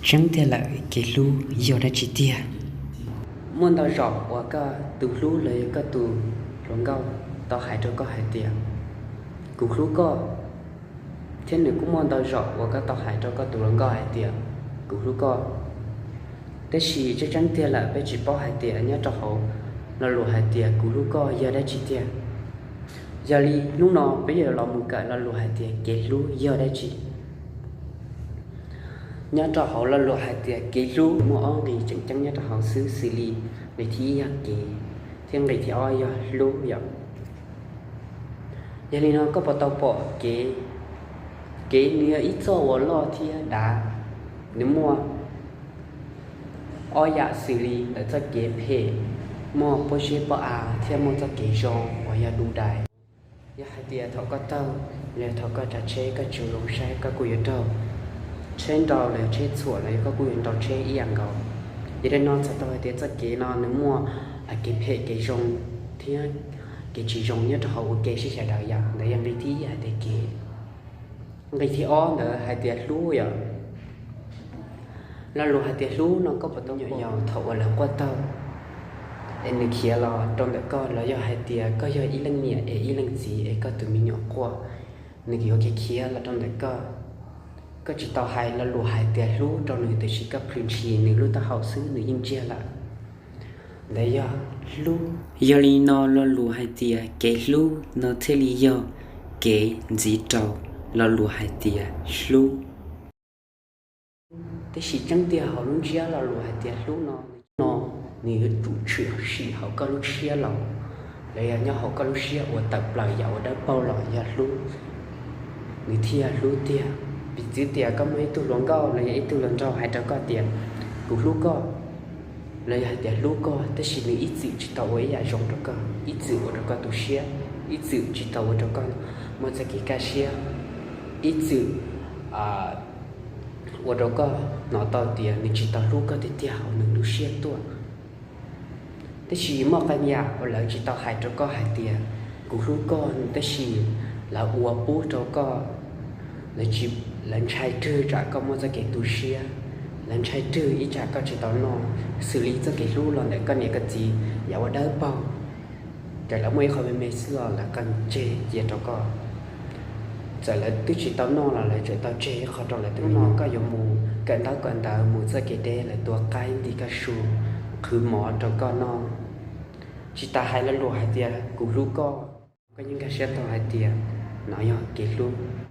Tseeb tiag lawm, kev hlub yog dab tsi tiag? Muaj ntau zaum uas koj tus hlub los yog koj tus hluas nkauj tau hais rau koj hais tias, kuv hlub koj. Thiab nws kuj muaj ntau zaum uas koj tau hais rau koj tus hluas nkauj hais tias, kuv hlub koj. Tab sis tseeb tseeb tiag lawm, peb tsis paub hais tias nyob rau hauv lo lus hais tias kuv hlub koj yog dab tsi tiag. Yog li hnub no peb yuav los mus kawm lo lus hais tias kev hlub yog dab tsi. Nyob rau hauv lo lus hais tias kev hlub muaj ob nqe tseem ceeb nyob rau hauv xwb, xws li nqe thib ib yog kev, thiab nqe thib ob yog hlub yom. Yog li no koj puas tau pom kev? Kev nws yog ib txoj uas loj thiab dav, nws muaj ob yam xws li ntawm txoj kev phem, muaj pob zeb pob av, thiab muaj txoj kev zoo uas yog du dais. Yog hais tias thaum koj taug los yog thaum koj tsav tsheb koj tsis zoo saib koj kuj yuav raug tsheb nraus los yog tsheb txhuam los yog koj kuj yuav nraus tsheb ib yam nkaus. Yog li no txhais tau hais tias txoj kev no nws muaj kev phem kev zoo thiab kev tsis zoo nyob rau hauv ua ke sib xyaw daws yom. Ntawd yog nqe thib ib hais tias kev. Nqe thib ob ntawd hais tias hlub yom. Lo lus hais tias hlub no koj puas tau, me nyuam yaus thaum uas lawv quaj taug es nws khiav los rau ntawm koj, los yog hais tias koj yog ib leej niam es ib leej txiv es koj tus me nyuam quaj, nws yuav khiav khiav los rau ntawm koj, koj tsis tau hais lo lus hais tias hlub rau nws tiam sis koj plhws ntshis nws lub taub hau xwb nws yeej ntsiag lawm. Ntawd yog hlub. Yog li no lo lus hais tias kev hlub no thiaj li yog kev ntxiv rau lo lus hais tias hlub. Tab sis tseeb tiag hauv lub ntsiab lo lus hais tias hlub no, no nws yuav tsum tshwm sim hauv koj lub siab los, los yog nyob hauv koj lub siab uas tawm plaws yam uas dawb paug los yog hlub, nws thiaj yog hlub tiag. Piv txwv tias koj muaj ib tug hluas nkauj los yog ib tug hluas nraug hais rau koj tias kuv hlub koj, los yog hais tias hlub koj, tab sis nws ib txwm tsis tau ua ib yam zoo rau koj, ib txwm ua rau koj tu siab, ib txwm tsis tau ua rau koj muaj txoj kev kaj siab, ib txwm ua rau koj hnov tau tias nws tsis tau hlub koj tiag tiag hauv nws lub siab tuaj. Tab sis muaj qee yam uas lawv tsis tau hais rau koj hais tias kuv hlub koj, tab sis lawv ua pub rau koj, lawv ntshai rwg tsam koj muaj txoj kev tu siab, lawv ntshai rwg ib tsam koj tsis tau noj, xws li txoj kev hlub los ntawm koj niam koj txiv yam ua dawb paug, ces lawv muaj ib qho me me xwb los lawv qee tseg cia rau koj. Txawm lawv twb tsis tau noj los lawv tseem tau tseg ib qho rau lawv tus me nyuam. Koj yuav mus kawm ntaub kawm ntawv, mus txoj kev deb, lawv tua qaib nti koj su, qhwv mov rau koj noj, tsis tas hais lo lus hais tias kuv hlub koj, koj yeej nkag siab tau hais tias no yog kev hlub.